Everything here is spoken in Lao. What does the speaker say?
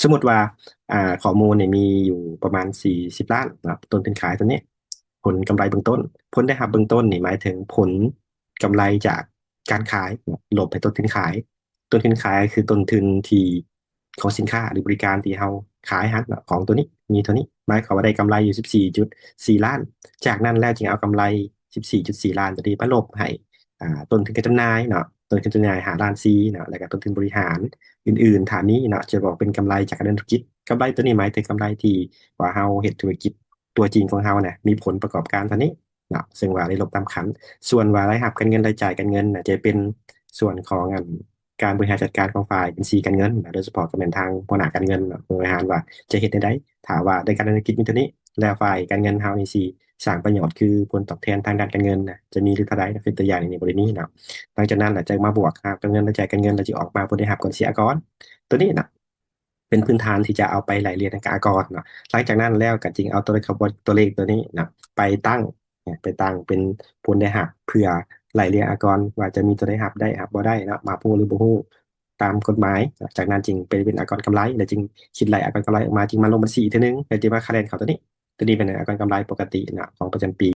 ສົມມຸດວ່າ ອ່າ ຂໍ້ມູນນີ້ມີຢູ່ປະມານສີ່ສິບລ້ານເນາະ ຕົ້ນທຶນຂາຍຕົວນີ້ ຜົນກຳໄລເບື້ອງຕົ້ນ. ຜົນໄດ້ຮັບເບື້ອງຕົ້ນນີ້ໝາຍເຖິງຜົນກຳໄລຈາກການຂາຍເນາະ ລົບໃຫ້ຕົ້ນທຶນຂາຍ. ຕົ້ນທຶນຂາຍຄືຕົ້ນທຶນທີ່ ຂອງສິນຄ້າ ຫຼື ບໍລິການທີ່ເຮົາຂາຍຫັ້ນເນາະ ຂອງຕົວນີ້ມີເທົ່ານີ້ ໝາຍຄວາມວ່າໄດ້ກຳໄລຢູ່ສິບສີ່ຈຸດສີ່ລ້ານ. ຈາກນັ້ນແລ້ວຈຶ່ງເອົາກຳໄລສິບສີ່ຈຸດສີ່ລ້ານຕົວນີ້ມາລົບໃຫ້ ອ່າ ຕົ້ນທຶນການຈຳໜ່າຍເນາະ ຕົ້ນທຶນຈຳໜ່າຍຫ້າລ້ານສີ່ເນາະ ແລ້ວກໍຕົ້ນທຶນບໍລິຫານອື່ນໆ ຖ້າມີເນາະ ຈະບອກເປັນກຳໄລຈາກການດຳເນີນທຸລະກິດ. ກຳໄລຕົວນີ້ໝາຍເຖິງກຳໄລທີ່ວ່າເຮົາເຮັດທຸລະກິດຕົວຈິງຂອງເຮົານະ ມີຜົນປະກອບການເທົ່ານີ້ເນາະ ເຊິ່ງວ່າໄດ້ລົບຕາມຂັ້ນ. ສ່ວນວ່າລາຍຮັບການເງິນ ລາຍຈ່າຍການເງິນນະ ຈະເປັນສ່ວນຂອງ ອັນ ການບໍລິຫານຈັດການຂອງຝ່າຍບັນຊີການເງິນນະ ໂດຍສະເພາະກໍແມ່ນທາງຫົວໜ້າການເງິນເນາະ ເພິ່ນບໍລິຫານວ່າຈະເຮັດແນວໃດ ຖ້າວ່າໄດ້ການເງິນກິດມີເທົ່ານີ້ ແລ້ວຝ່າຍການເງິນເຮົານີ້ຊິສ້າງປະໂຫຍດ ຄືຜົນຕອບແທນທາງດ້ານການເງິນນະ ຈະມີຫຼືເທົ່າໃດນະ ຄືຕົວຢ່າງນີ້ບໍ່ໄດ້ມີເນາະ. ຫຼັງຈາກນັ້ນລະຈຶ່ງມາບວກຫາການເງິນ ລາຍຈ່າຍການເງິນ ແລ້ວຈຶ່ງອອກມາຜົນໄດ້ຮັບກ່ອນເສຍອາກອນ. ຕົວນີ້ນະ ເປັນພື້ນຖານທີ່ຈະເອົາໄປໄລ່ລຽງໃນອາກອນເນາະ. ຫຼັງຈາກນັ້ນແລ້ວກໍຈຶ່ງເອົາຕົວເລກ ຕົວເລກຕົວນີ້ນະ ໄປຕັ້ງ ໄປຕັ້ງເປັນຜົນໄດ້ຮັບ ເພື່ອໄລ່ລຽງອາກອນວ່າຈະມີຕົວໄດ້ຮັບ ໄດ້ຮັບບໍ່ໄດ້ເນາະ ຮັບຮູ້ຫຼືບໍ່ຮູ້ຕາມກົດໝາຍ. ຈາກນັ້ນຈຶ່ງໄປເປັນອາກອນກຳໄລ ແລ້ວຈຶ່ງຄິດໄລ່ອາກອນກຳໄລອອກມາ ຈຶ່ງມາລົງບັນຊີອີກເທື່ອໜຶ່ງ ແລ້ວຈຶ່ງມາຄະແນນເຂົ້າຕົວນີ້. ຕົວນີ້ເປັນອາກອນກຳໄລປົກກະຕິເນາະ ຂອງປະຈຳປີ.